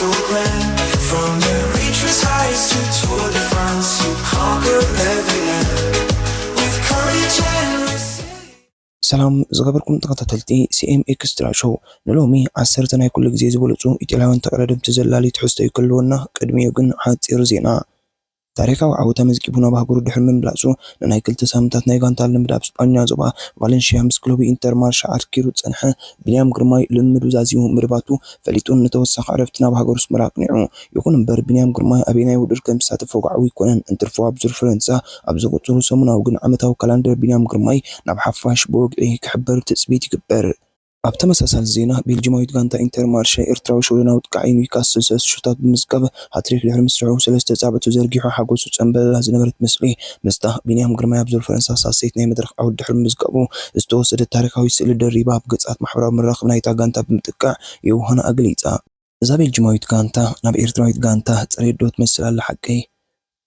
From the reaches highest to Tour de France, you conquer every land with courage and resilience. ሰላም ዝገበርኩም ተኸታተልቲ ሲኤም ኤክስትራ ሾው፣ ንሎሚ ዓሰርተ ናይ ኩሉ ግዜ ዝበለጹ ኢጣልያውያን ተቐዳደምቲ ዘላሊ ትሕዝቶ እዩ ክህልወና። ቅድሚኡ ግን ሓጺር ዜና። ታሪኻዊ ዓወት ኣመዝጊቡ ናብ ሃገሩ ድሕሪ ምምላሱ፣ ንናይ ክልተ ሳምንታት ናይ ጋንታ ልምምድ ኣብ ስጳኛ ዞባ ቫለንሽያ ምስ ክለቡ ኢንተርማርሻ ኣርኪሩ ዝጸንሐ ቢንያም ግርማይ፣ ልምምዱ ዛዚሙ ምድባቱ ፈሊጡን ንተወሳኺ ዕረፍቲ ናብ ሃገሩ ኣስመራ ኣቕኒዑ። ይኹን እምበር፣ ቢንያም ግርማይ ኣበየናይ ውድድር ከም ዝሳተፍ ወግዓዊ ኣይኮነን። እንትርፎ ኣብ ዙር ፈረንሳ ኣብ ዝቕጽሉ ሰሙናዊ ግን ዓመታዊ ካላንደር ቢንያም ግርማይ ናብ ሓፋሽ ብወግዒ ክሕበር ትጽቢት ይግበር። ኣብ ተመሳሳሊ ዜና፣ ቤልጂማዊት ጋንታ ኢንተርማርሻ ኤርትራዊ ሽወደናዊ ኣጥቃዓይ ኒውካስል ሰለስተ ሹታት ብምዝጋብ ሃትሪክ ድሕሪ ምስርሑ፣ ሰለስተ ጻብዕቱ ዘርጊሑ ሓጎሱ ጸምበለላ ዝነበረት ምስሊ ምስታ ቢንያም ግርማይ ኣብ ዙር ፈረንሳ ሳልሰይቲ ናይ መድረኽ ዓወት ድሕሪ ምምዝጋቡ ዝተወሰደት ታሪኻዊት ስእሊ ደሪባ ኣብ ገጻት ማሕበራዊ መራኸቢ ናይታ ጋንታ ብምጥቃዕ የውሃና ኣገሊጻ። እዛ ቤልጂማዊት ጋንታ ናብ ኤርትራዊት ጋንታ ጽሬት ዶ ትመስል ኣላ ሓቀይ?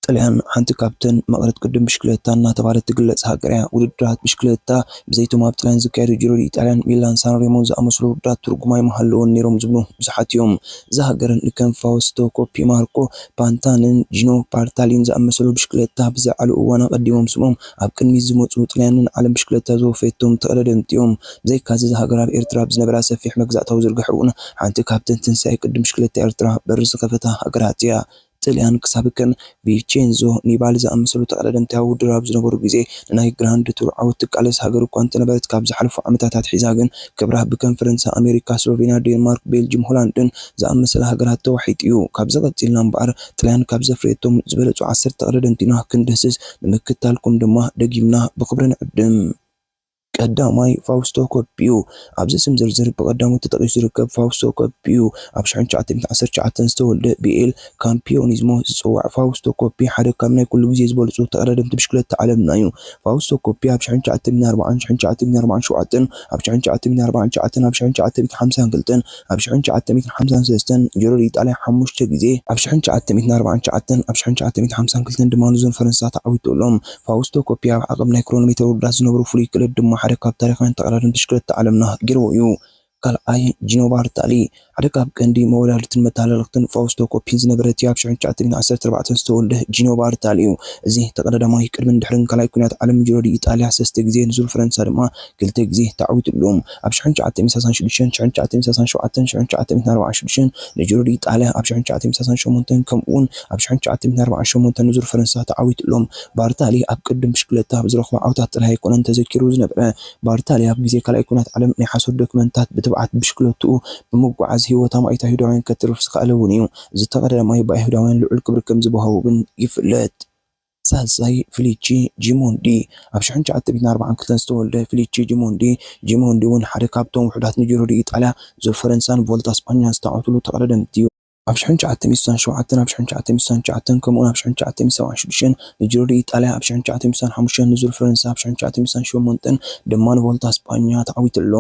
ጥልያን ሓንቲ ካብተን መቕረት ቅድም ብሽክለታ እናተባህለት ትግለጽ ሃገር እያ። ውድድራት ብሽክለታ ብዘይቶም ኣብ ጥልያን ዝካየዱ ጂሮ ዲ ኢጣልያን፣ ሚላን ሳን ሬሞን ዝኣመሰሉ ውድድራት ትርጉም ኣይምሃለዎን ነይሮም ዝብሉ ብዙሓት እዮም። እዛ ሃገር ንከም ፋውስቶ ኮፒ፣ ማርኮ ፓንታንን ጂኖ ባርታሊን ዝኣመሰሉ ብሽክለታ ብዝለዓሉ እዋን ኣቐዲሞም ስሞም ኣብ ቅድሚት ዝመጹ ጥልያንን ዓለም ብሽክለታ ዘወፈየቶም ተቐዳደምቲ እዮም። ብዘይካዚ እዛ ሃገር ኣብ ኤርትራ ኣብ ዝነበራ ሰፊሕ መግዛእታዊ ዝርግሐ እውን ሓንቲ ካብተን ትንሳኤ ቅድም ብሽክለታ ኤርትራ በሪ ዝኸፈታ ሃገራት እያ። ጥልያን ክሳብ ከም ቪቼንዞ ኒባሊ ዝኣመሰሉ ተቐዳደምቲ ኣብ ውድድር ኣብ ዝነበሩ ግዜ ንናይ ግራንድ ቱር ዓወት ትቃለስ ሃገር እኳ እንተነበረት፣ ካብ ዝሓለፉ ዓመታት ኣትሒዛ ግን ክብራ ብከም ፈረንሳ፣ ኣሜሪካ፣ ስሎቬንያ፣ ዴንማርክ፣ ቤልጅም፣ ሆላንድን ዝኣመሰላ ሃገራት ተዋሒጡ እዩ። ካብዚ ቀጺልና እምበኣር ጥልያን ካብ ዘፍረየቶም ዝበለጹ ዓሰርተ ተቐዳደምቲ ኢና ክንድህስስ፣ ንምክትታልኩም ድማ ደጊምና ብኽብሪ ንዕድም። ቀዳማይ ፋውስቶ ኮፒ እዩ። ኣብዚ ስም ዝርዝር ብቐዳሞት ተጠቒሱ ዝርከብ ፋውስቶ ኮፒ እዩ። ኣብ ሽሕን ትሽዓተ ሚእትን ዓሰርተ ትሽዓተን ዝተወልደ ቢኤል ካምፒዮኒዝሞ ዝጽዋዕ ፋውስቶ ኮፒ ሓደ ካብ ናይ ኩሉ ግዜ ዝበልጹ ተቐዳደምቲ ብሽክለታ ዓለምና እዩ። ፋውስቶ ኮፒ ኣብ ሽሕን ትሽዓተ ሚእትን ኣርባዓን፣ ሽሕን ትሽዓተ ሚእትን ኣርባዓን ሸውዓተን፣ ኣብ ሽሕን ትሽዓተ ሚእትን ኣርባዓን ትሽዓተን፣ ኣብ ሽሕን ትሽዓተ ሚእትን ሓምሳን ክልተን፣ ኣብ ሽሕን ትሽዓተ ሚእትን ሓምሳን ሰለስተን ጅሮ ዲ ኢጣልያ ሓሙሽተ ግዜ፣ ኣብ ሽሕን ትሽዓተ ሚእትን ኣርባዓን ትሽዓተን፣ ኣብ ሽሕን ትሽዓተ ሚእትን ሓምሳን ክልተን ድማ ንዙር ፈረንሳ ተዓዊቱ ኣሎ። ፋውስቶ ኮፒ ኣብ ዓቐብ ናይ ክሮኖሜተር ውድድራት ዝነበሩ ፍሉይ ክእለት ድማ ሓደ ካብ ታሪኻውያን ተቐዳደምቲ ብሽክለታ ዓለምና ገይርዎ እዩ። ካልኣይ ጂኖ ባርታሊ፣ ሓደ ካብ ቀንዲ መወዳድርትን መተላለቕትን ፋውስቶ ኮፒን ዝነበረ እቲ ኣብ ሽሕን ትሽዓተ ሚእትን ዓሰርተ ኣርባዕተን ዝተወልደ ጂኖ ባርታሊ እዩ። እዚ ተቐዳዳማይ ቅድምን ድሕርን ካልኣይ ኩናት ዓለም ጅሮ ዲ ኢጣልያ ሰለስተ ግዜ፣ ንዙር ፈረንሳ ድማ ክልተ ግዜ ተዓዊትሉ። ኣብ ሽሕን ትሽዓተ ሚእትን ሰላሳን ሽዱሽተን፣ ሽሕን ትሽዓተ ሚእትን ሰላሳን ሸውዓተን፣ ሽሕን ትሽዓተ ሚእትን ኣርባዓን ሽዱሽተን ንጅሮ ዲ ኢጣልያ፣ ኣብ ሽሕን ትሽዓተ ሚእትን ሰላሳን ሸሞንተን ከምኡውን ኣብ ሽሕን ትሽዓተ ሚእትን ኣርባዓን ሸሞንተን ንዙር ፈረንሳ ተዓዊቱ ኣሎ። ባርታሊ ኣብ ቅድም ብሽክለታ ኣብ ዝረኽቦ ዓወታት ጥራይ ኣይኮነን ተዘኪሩ ዝነበረ። ባርታሊ ኣብ ግዜ ካልኣይ ኩናት ዓለም ናይ ሓሶት ዶክመንታት ብትብዓት ብሽክለትኡ ብምጉዓዝ ህይወት ኣማኢት ኣይሁዳውያን ከትርፍ ዝኸኣለ እውን እዩ። እዚ ተቐዳዳማይ ብኣይሁዳውያን ልዑል ክብሪ ከም ዝበሃዎ እውን ይፍለጥ። ሳልሳይ ፊሊቺ ጂሞንዲ፣ ኣብ ሽሕን ትሽዓተ ሚእትን ኣርባዓን ክልተን ዝተወልደ ፊሊቺ ጂሞንዲ፣ ጂሞንዲ እውን ሓደ ካብቶም ውሑዳት ንጅሮ ዲ ኢጣልያ፣ ዙር ፈረንሳን ቮልታ ስጳኛን ዝተዓወትሉ ተቐዳደምቲ እዩ። ኣብ ሽሕን ትሽዓተ ሚእትን ስሳን ሸውዓተን፣ ኣብ ሽሕን ትሽዓተ ሚእትን ስሳን ትሽዓተን ከምኡውን ኣብ ሽሕን ትሽዓተ ሚእትን ሰብዓን ሽዱሽተን ንጅሮ ዲ ኢጣልያ፣ ኣብ ሽሕን ትሽዓተ ሚእትን ስሳን ሓሙሽተን ንዙር ፈረንሳ፣ ኣብ ሽሕን ትሽዓተ ሚእትን ስሳን ሸሞንተን ድማ ንቮልታ ስጳኛ ተዓዊቱ ኣሎ።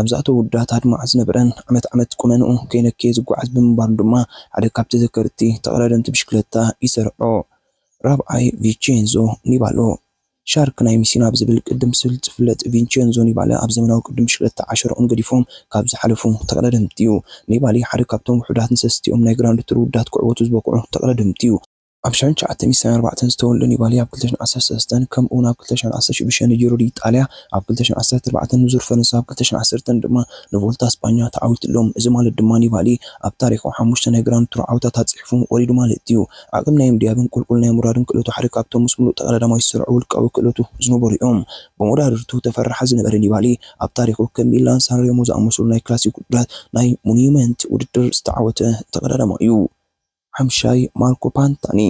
ኣብዛቶ ውድድራት ኣድማዒ ዝነበረን ዓመት ዓመት ቁመንኡ ከይነከየ ዝጓዓዝ ብምንባሩ ድማ ሓደ ካብ ተዘከርቲ ተቐዳደምቲ ብሽክለታ ይሰርዖ። ራብዓይ ቪቼንዞ ኒባሎ፣ ሻርክ ናይ ሚሲና ብዝብል ቅድም ስብል ዝፍለጥ ቪንቼንዞ ኒባለ ኣብ ዘመናዊ ቅድም ብሽክለታ ዓሸራኦም ገዲፎም ካብ ዝሓለፉ ተቐዳደምቲ እዩ። ኒባሊ ሓደ ካብቶም ውሑዳት ንሰስቲኦም ናይ ግራንድ ቱር ውዳት ክዕወቱ ዝበቅዑ ተቐዳደምቲ እዩ። ኣብ ሽሕን ትሽዓተ ሚእትን ሰብዓን ኣርባዕተን ዝተወልደ ኒባሊ ኣብ ክልተ ሽሕን ዓሰርተ ሰለስተን ከምኡውን ኣብ ክልተ ሽሕን ዓሰርተ ሽዱሽተን ንጂሮ ዲ ኢጣልያ፣ ኣብ ክልተ ሽሕን ዓሰርተ ኣርባዕተን ንዙር ፈረንሳ፣ ኣብ ክልተ ሽሕን ዓሰርተን ድማ ንቮልታ ስጳኛ ተዓዊቱ ኣሎ። እዚ ማለት ድማ ኒባሊ ኣብ ታሪኹ ሓሙሽተ ናይ ግራንድ ቱር ዓወታት ኣጽሒፉ ወሪዱ ማለት እዩ። ዓቕም ናይ ምድያብን ቁልቁል ናይ ምውራድን ክእለቱ ሓደ ካብቶም ምስ ምሉእ ተቐዳዳማይ ዝሰርዑ ውልቃዊ ክእለቱ ዝነበሩ እዮም። ብመወዳድርቱ ተፈራሒ ዝነበረ ኒባሊ ኣብ ታሪኹ ከም ሚላን ሳን ሬሞ ዝኣመሰሉ ናይ ክላሲክ ውድድራት ናይ ሞኑመንት ውድድር ዝተዓወተ ተቐዳዳማይ እዩ። ሓምሻይ ማርኮ ፓንታኒ፣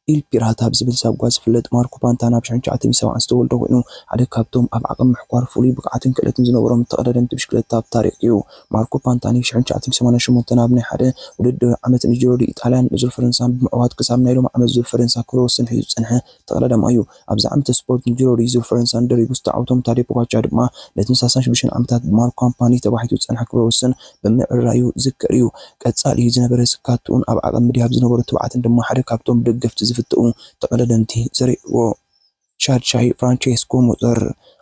ኢል ፒራታ ብዝብል ሳጓ ዝፍለጥ ማርኮ ፓንታኒ ኣብ ሽሕን ትሽዓተ ሚእትን ሰብዓን ዝተወልደ ኮይኑ ሓደ ካብቶም ኣብ ዓቕም ምሕኳር ፍሉይ ብቕዓትን ክእለትን ዝነበሮም ተቐዳደምቲ ብሽክለታ ኣብ ታሪኽ እዩ። ማርኮ ፓንታኒ ሽሕን ትሽዓተ ሚእትን ሰማንያን ሸሞንተን ኣብ ናይ ሓደ ውድድር ዓመት ንጂሮ ዲ ኢጣልያን ንዙር ፈረንሳን ብምዕዋት ክሳብ ናይ ሎሚ ዓመት ዙር ፈረንሳ ክብረ ወሰን ሒዙ ዝጸንሐ ተቐዳዳማይ እዩ። ኣብዚ ዓመተ ስፖርት ንጂሮ ዲ ዙር ፈረንሳን ደሪቡ ዝተዓወቶም ታዴ ፖጋቻር ድማ ነቲ ንሰላሳን ሽዱሽተን ዓመታት ብማርኮ ፓንታኒ ተባሒቱ ዝጸንሐ ክብረ ወሰን ብምዕራዩ ዝዝከር እዩ። ቀጻሊ ዝነበረ ስካትኡን ኣብ ዓቐብ ምድያብ ዝነበሮ ትብዓትን ድማ ሓደ ካብቶም ብደገፍቲ ዝፍተዉ ተቐዳደምቲ ዘርእዎ። ሻድሻይ ፍራንቸስኮ ሞዘር።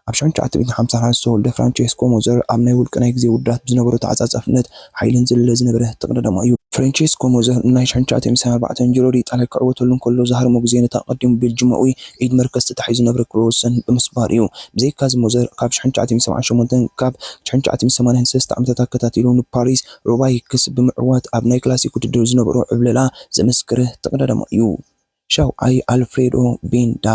ኣብ ሽሕን ትሽዓተ ሚእትን ሓምሳን ሓሙሽተን ዝተወልደ ፍራንቸስኮ ሞዘር ኣብ ናይ ውልቀ ናይ ግዜ ውድድራት ብዝነበሮ ተዓጻጻፍነት ሓይልን ዝልለ ዝነበረ ተቐዳዳማይ እዩ። ፍራንቸስኮ ሞዘር ናይ ሽሕን ትሽዓተ ሚእትን ሰብዓን ኣርባዕተን ጂሮ ዲ ኢጣልያ ክዕወተሉ እንከሎ ዝሃርሞ ግዜ ነቲ ኣቐዲሙ ቤልጂማዊ ኤድመር ከስተታሒዙ ዝነበረ ክብረ ወሰን ብምስባር እዩ። ብዘይካዚ ሞዘር ካብ ሽሕን ትሽዓተ ሚእትን ሰብዓን ሸሞንተን ካብ ሽሕን ትሽዓተ ሚእትን ሰማንያን ሰለስተ ዓመታት ኣከታቲሉ ንፓሪስ ሮባይክስ ብምዕዋት ኣብ ናይ ክላሲክ ውድድር ዝነበሮ ዕብለላ ዘመስከረ ተቐዳዳማይ እዩ። ሻውዓይ ኣልፍሬዶ ቤንዳ።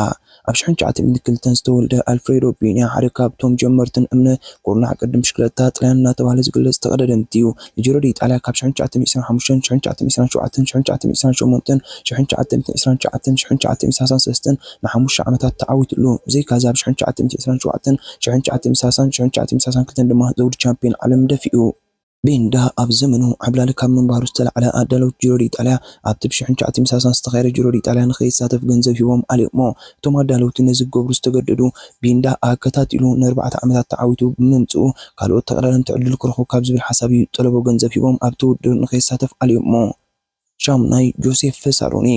ኣብ ሽሕን ትሽዓተ ሚእትን ክልተን ዝተወልደ ኣልፍሬዶ ቤንያ ሓደ ካብቶም ጀመርትን እምነ ኩርናዕ ቅድም ብሽክለታ ጥልያን እናተባህለ ዝግለጽ ተቐዳደምቲ እዩ። ንጂሮ ዲ ኢጣልያ ካብ ሽሕን ትሽዓተ ሚእትን ዕስራን ሓሙሽተን፣ ሽሕን ትሽዓተ ሚእትን ዕስራን ሸውዓተን፣ ሽሕን ትሽዓተ ሚእትን ዕስራን ሸሞንተን፣ ሽሕን ትሽዓተ ሚእትን ዕስራን ትሽዓተን፣ ሽሕን ትሽዓተ ሚእትን ሰላሳን ሰለስተን ንሓሙሽተ ዓመታት ተዓዊትሉ። ብዘይካዚ ኣብ ሽሕን ትሽዓተ ሚእትን ዕስራን ሸውዓተን፣ ሽሕን ትሽዓተ ሚእትን ሰላሳን፣ ሽሕን ትሽዓተ ሚእትን ሰላሳን ክልተን ድማ ዘውዲ ቻምፒዮን ዓለም ደፊኡ። ቤንዳ ኣብ ዘመኑ ዓብላሊ ካብ ምንባሩ ዝተላዕለ ኣዳለውቲ ጂሮ ዲ ኢጣልያ ኣብቲ ብ ሽሕን ትሽዓተ ሚእትን ሰላሳን ዝተኻየደ ጂሮ ዲ ኢጣልያ ንኸይሳተፍ ገንዘብ ሂቦም ኣልዮሞ። እቶም ኣዳለውቲ ነዚ ክገብሩ ዝተገደዱ ቤንዳ ኣከታቲሉ ንኣርባዕተ ዓመታት ተዓዊቱ ብምምጽኡ ካልኦት ተቐዳደምቲ ዕድል ክረኽቡ ካብ ዝብል ሓሳብ እዩ ጠለቦ ገንዘብ ሂቦም ኣብቲ ውድድር ንኸይሳተፍ ኣልዮሞ። ሻምናይ ጆሴፍ ፔሳሮኒ።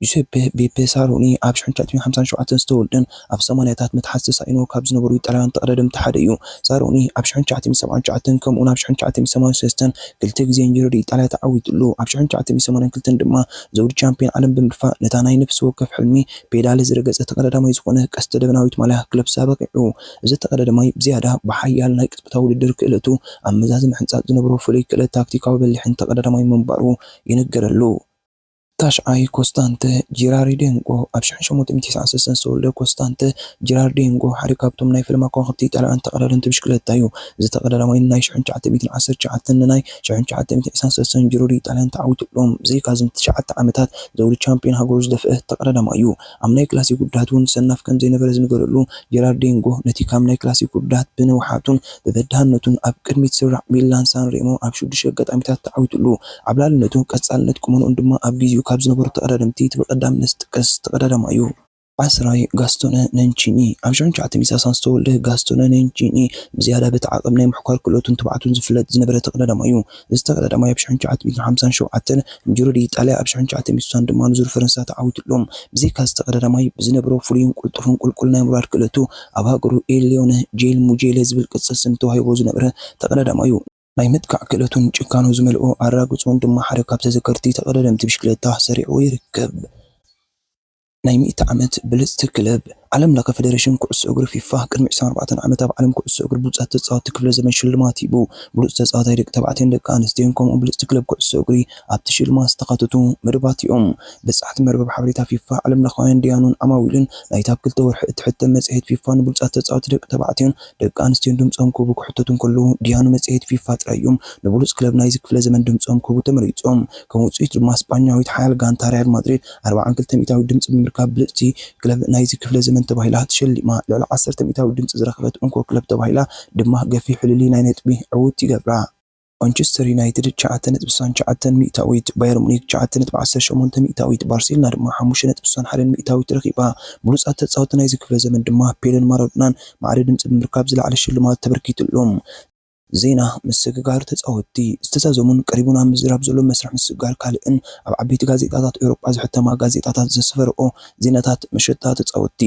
ጁሴፔ ቤፔ ሳሮኒ ኣብ ሽሕን ትሽዓተ ሚእትን ሓምሳን ሸውዓተን ዝተወልደን ኣብ ሰማንያታት ምትሓዝ ተሳኢኖ ካብ ዝነበሩ ኢጣልያውያን ተቐዳደምቲ ሓደ እዩ። ሳሮኒ ኣብ ሽሕን ትሽዓተ ሚእትን ሰብዓን ትሽዓተን ከምኡውን ኣብ ሽሕን ትሽዓተ ሚእትን ሰማንያን ሰለስተን ክልተ ግዜ ንጂሮ ዲ ኢጣልያ ተዓዊትሉ። ኣብ ሽሕን ትሽዓተ ሚእትን ሰማንያን ክልተን ድማ ዘውዲ ቻምፒዮን ዓለም ብምድፋእ ነታ ናይ ነፍሲ ወከፍ ሕልሚ ፔዳለ ዝረገጸ ተቐዳዳማይ ዝኾነ ቀስተ ደበናዊት ማልያ ክለብሳ በቒዑ። እዚ ተቐዳዳማይ ብዝያዳ ብሓያል ናይ ቅጽበታዊ ውድድር ክእለቱ ኣብ መዛዚ ምሕንጻጽ ዝነበሮ ፍሉይ ክእለት ታክቲካዊ በሊሕን ተቐዳዳማይ ምንባሩ ይንገረሉ። ታሽዓይ ኮስታንተ ጂራርዴንጎ። ኣብ ሽሕን ሸሞንተ ሚእትን ተስዓን ሰለስተን ዝተወልደ ኮስታንተ ጂራርዴንጎ ሓደ ካብቶም ናይ ፈለማ ከዋኽብቲ ኢጣልያውያን ተቐዳደምቲ ብሽክለታ እዩ። እዚ ተቐዳዳማይ ናይ ሽሕን ትሽዓተ ሚእትን ዓሰርተ ትሽዓተን ንናይ ሽሕን ትሽዓተ ሚእትን ዕስራን ሰለስተን ጂሮ ዲ ኢጣልያን ተዓዊቱሎም። ብዘይካዚ ንትሽዓተ ዓመታት ዘውዲ ቻምፒዮን ሃገሩ ዝደፍአ ተቐዳዳማይ እዩ። ኣብ ናይ ክላሲክ ውድድራት እውን ሰናፍ ከም ዘይነበረ ዝንገረሉ ጀራርዲንጎ ነቲ ካብ ናይ ክላሲክ ውርደት ብንውሓቱን ብበዳህነቱን ኣብ ቅድሚት ዝስራዕ ሚላን ሳን ሬሞ ኣብ ሽዱሽተ ኣጋጣሚታት ተዓዊቱሉ። ዓብላልነቱ፣ ቀጻልነት ቁመንኡን ድማ ኣብ ግዜኡ ካብ ዝነበሩ ተቐዳደምቲ እቲ ብቐዳምነት ዝጥቀስ ተቐዳዳማይ እዩ። ዓስራይ ጋስቶነ ነንቺኒ። ኣብ ሽሕን ትሽዓተ ሚእትን ሰላሳን ዝተወልደ ጋስቶነ ነንቺኒ ብዝያዳ በቲ ዓቐብ ናይ ምሕኳር ክእለቱን ትብዓቱን ዝፍለጥ ዝነበረ ተቐዳዳማይ እዩ። እዚ ተቐዳዳማይ ኣብ ሽሕን ትሽዓተ ሚእትን ሓምሳን ሸውዓተን ንጂሮ ዲ ኢጣልያ ኣብ ሽሕን ትሽዓተ ሚእትን ስሳን ድማ ንዙር ፈረንሳ ተዓዊቱሎም። ብዘይካ እዚ ተቐዳዳማይ ብዝነብሮ ፍሉይን ቅልጡፍን ቁልቁል ናይ ምውራድ ክእለቱ ኣብ ሃገሩ ኤል ሊዮነ ጄል ሙጄለ ዝብል ቅጽል ስም ተዋሂቦ ዝነበረ ተቐዳዳማይ እዩ። ናይ ምጥቃዕ ክእለቱን ጭካኑ ዝመልኦ ኣራግጾን ድማ ሓደ ካብ ተዘከርቲ ተቐዳደምቲ ብሽክለታ ሰሪዕዎ ይርከብ። ናይ ሚእቲ ዓመት ብልጽቲ ክለብ። ዓለም ለኸ ፈደረሽን ኩዕሶ እግሪ ፊፋ ቅድሚ ዕስራን ኣርባዕተን ዓመት ኣብ ዓለም ኩዕሶ እግሪ ብሉጻት ተጻወትቲ ክፍለ ዘመን ሽልማት ሂቡ። ብሉጽ ተጻዋታይ ደቂ ተባዕትዮን ደቂ ኣንስትዮን ከምኡ ብልጽቲ ክለብ ኩዕሶ እግሪ ኣብቲ ሽልማት ዝተኻተቱ መደባት እዮም። በጻሕቲ መርበብ ሓበሬታ ፊፋ ዓለም ለኻውያን ደያኑን ዓማዊልን ናይታ ኣብ ክልተ ወርሒ እትሕተም መጽሔት ፊፋ ንብሉጻት ተጻወትቲ ደቂ ተባዕትዮን ደቂ ኣንስትዮን ድምጾም ክህቡ ክሕተቱ እንከለዉ ደያኑ መጽሔት ፊፋ ጥራይ እዮም ንብሉጽ ክለብ ናይዚ ክፍለ ዘመን ድምጾም ክህቡ ተመሪጾም። ከም ውጽኢቱ ድማ ስጳኛዊት ሓያል ጋንታ ሪያል ማድሪድ ኣርብዓን ክልተ ሚእታዊት ድምጺ ብምርካብ ብልጽቲ ክለብ ናይዚ ክፍለ ዘመን ተባሂላ ተሸሊማ። ልዕሊ ዓሰርተ ሚእታዊት ድምጺ ዝረኸበት እንኮ ክለብ ተባሂላ ድማ ገፊሕ ፍልልይ ናይ ነጥቢ ዕውት ይገብራ። ማንቸስተር ዩናይትድ ትሽዓተ ነጥቢ ስሳን ትሽዓተን ሚእታዊት፣ ባየር ሙኒክ ትሽዓተ ነጥቢ ዓሰርተ ሸሞንተ ሚእታዊት፣ ባርሴሎና ድማ ሓሙሽተ ነጥቢ ስሳን ሓደን ሚእታዊት ረኺባ። ብሉጻት ተጻወትቲ ናይዚ ክፍለ ዘመን ድማ ፔለን ማራዶናን ማዕረ ድምጺ ብምርካብ ዝለዓለ ሽልማት ተበርኪትሎም። ዜና ምስግጋር ተጻወትቲ። ዝተዛዘሙን ቀሪቡ ናብ ምዝራብ ዘሎ መስርሕ ምስግጋር ካልእን ኣብ ዓበይቲ ጋዜጣታት ኤውሮጳ ዝሕተማ ጋዜጣታት ዘስፈርኦ ዜናታት። መሸጣ ተጻወትቲ።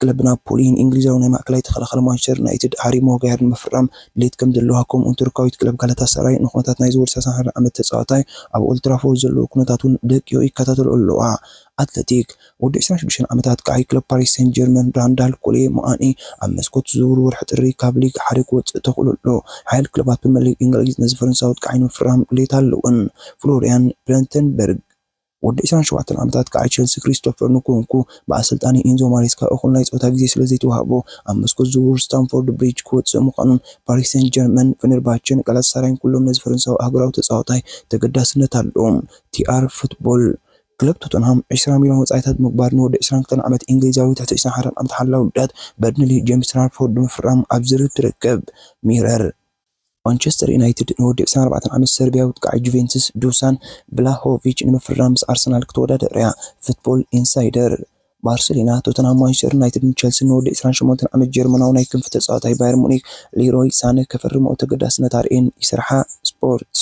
ክለብ ናፖሊ ንእንግሊዛዊ ናይ ማእከላይ ተኸላኻሊ ማንቸስተር ዩናይትድ ሃሪ ማጓየር ንምፍራም ድሌት ከም ዘለዋ ከምኡውን ቱርካዊት ክለብ ጋላታሳራይ ንኩነታት ናይዚ ወዲ ሰላሳን ሓደን ዓመት ተጻዋታይ ኣብ ኦልትራፎርድ ዘለዎ ኩነታት እውን ብደቂቑ ይከታተልኦ ኣለዋ። ኣትለቲክ። ወዲ ዕስራን ሽዱሽተን ዓመታት ከዓይ ክለብ ፓሪስ ሴንት ጀርመን ራንዳል ኮሌ ሞኣኒ ኣብ መስኮት ዝውውር ወርሒ ጥሪ ካብ ሊግ ሓደ ክወጽእ ተኽእሎ ኣሎ። ሓያል ክለባት ፕሪምየር ሊግ እንግሊዝ ነዚ ፈረንሳዊ ኣጥቃዓይ ንምፍራም ድሌት ኣለወን። ፍሎሪያን ፕለንተንበርግ። ወዲ ዕስራን ሸውዓተን ዓመታት ከዓይ ቸልሲ ክሪስቶፈር ንኩንኩ ብኣሰልጣኒ ኢንዞ ማሬስካ እኹል ናይ ጸወታ ግዜ ስለ ዘይተዋህቦ ኣብ መስኮት ዝውውር ስታንፎርድ ብሪጅ ክወጽእ ምዃኑን ፓሪስ ሴንት ጀርመን፣ ፌነርባቸን ጋላታሳራይን ኩሎም ነዚ ፈረንሳዊ ኣህጉራዊ ተጻዋታይ ተገዳስነት ኣለዎም። ቲኣር ፉትቦል። ክለብ ቶተንሃም ዕስራ ሚልዮን ወጻኢታት ብምግባር ንወዲ ዕስራን ክልተን ዓመት እንግሊዛዊ ትሕቲ ዕስራን ሓደን ዓመት ሓላዊ ውዳት በርንሊ ጄምስ ትራንፎርድ ብምፍራም ኣብ ዝርርብ ትርከብ። ሚረር። ማንቸስተር ዩናይትድ ንወዲ ዕስራን ኣርባዕተን ዓመት ሰርቢያዊ ኣጥቃዓይ ጁቬንትስ ዱሳን ቭላሆቪች ንምፍራም ምስ ኣርሰናል ክትወዳደር እያ። ፉትቦል ኢንሳይደር። ባርሴሎና፣ ቶተንሃም፣ ማንቸስተር ዩናይትድን ቸልሲን ንወዲ ዕስራን ሸሞንተን ዓመት ጀርመናዊ ናይ ክንፊ ተጻዋታይ ባየር ሙኒክ ሊሮይ ሳነ ከፈርምኦ ተገዳስነት ኣርእየን ይሰርሓ። ስፖርት።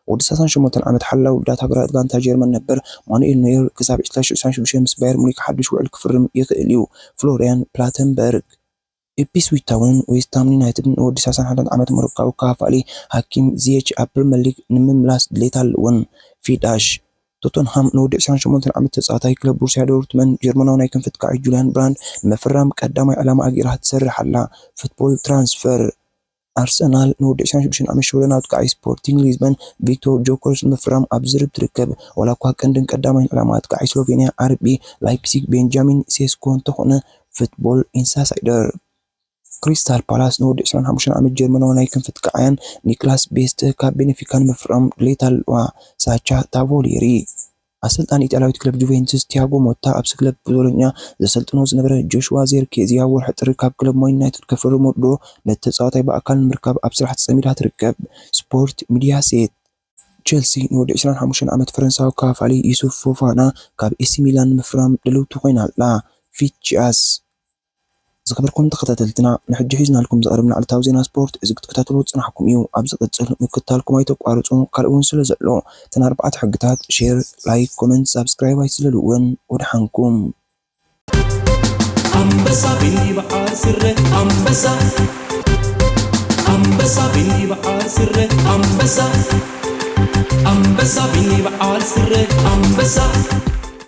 ወዲ ሰላሳን ሸሞንተን ዓመት ሓላው ውዳት ሃገራዊት ጋንታ ጀርመን ነበር ማኑኤል ኖየር ክሳብ ዕስራ ዕስራን ሽዱሽተን ምስ ባየር ሙኒክ ሓድሽ ውዕል ክፍርም ይኽእል እዩ። ፍሎሪያን ፕላተንበርግ። ኢፕስዊች ታውን ዌስትሃም ዩናይትድ ንወዲ ሰላሳን ሓደን ዓመት ሞሮካዊ ክፋሊ ሃኪም ዚየች ኣብ ፕሪምየር ሊግ ንምምላስ ድሌት ኣለወን። ፊዳሽ። ቶተንሃም ንወዲ ዕስራን ሸሞንተን ዓመት ተጻዋታይ ክለብ ቦሩስያ ዶርትመንድ ጀርመናዊ ናይ ክንፊ ኣጥቃዒ ጁልያን ብራንድ ንምፍራም ቀዳማይ ዕላማ ኣጊራ ትሰርሕ ኣላ። ፉትቦል ትራንስፈር። ኣርሰናል ንወዲ ዕስራን ሽዱሽተን ዓመት ሽወደናዊ ኣጥቃዒ ስፖርቲንግ ሊዝበን ቪክቶር ጆከርስ ንምፍራም ኣብ ዝርብ ትርከብ። ዋላ እኳ ቀንድን ቀዳማይን ዕላማ ኣጥቃዒ ስሎቬንያ ኣርቢ ላይፕሲግ ቤንጃሚን ሴስኮ እንተኾነ፣ ፉትቦል ኢንሳይደር። ክሪስታል ፓላስ ንወዲ ዕስራን ሓሙሽተን ዓመት ጀርመናዊ ናይ ክንፊ ኣጥቃዓያን ኒክላስ ቤስት ካብ ቤኔፊካ ንምፍራም ድሌት ኣለዋ። ሳቻ ታቮሊሪ። ኣሰልጣኒ ኢጣልያዊት ክለብ ጁቬንቱስ ቲያጎ ሞታ ኣብዚ ክለብ ቦሎኛ ዘሰልጥኖ ዝነበረ ጆሽዋ ዜርኬዚ ኣብ ወርሒ ጥሪ ካብ ክለብ ማን ዩናይትድ ክፍርም ወዶ ነቲ ተጻዋታይ ብኣካል ንምርካብ ኣብ ስራሕ ተጸሚዳ ትርከብ። ስፖርት ሚድያ ሴት። ቸልሲ ንወዲ ዕስራን ሓሙሽተን ዓመት ፈረንሳዊ ክፋሊ ዩሱፍ ፎፋና ካብ ኤሲ ሚላን ንምፍራም ድልውቲ ኮይና ኣላ። ፊቺያስ። ዝኸበርኩም ተኸታተልትና፣ ንሕጂ ሒዝናልኩም ዝቐረብና ዕለታዊ ዜና ስፖርት እዚ ክትከታተሉ ዝጸናሕኩም እዩ። ኣብ ዝቕጽል ምክትታልኩም ኣይተቋርጹ፣ ካልእ እውን ስለ ዘሎ። እተን ኣርባዕተ ሕግታት፣ ሼር፣ ላይክ፣ ኮመንት፣ ሳብስክራይብ ኣይትዝለልወን። ወደሓንኩም። ኣንበሳ ቢኒ በዓል ስረ ኣንበሳ ኣንበሳ ቢኒ በዓል ስረ ኣንበሳ ኣንበሳ ቢኒ በዓል ስረ ኣንበሳ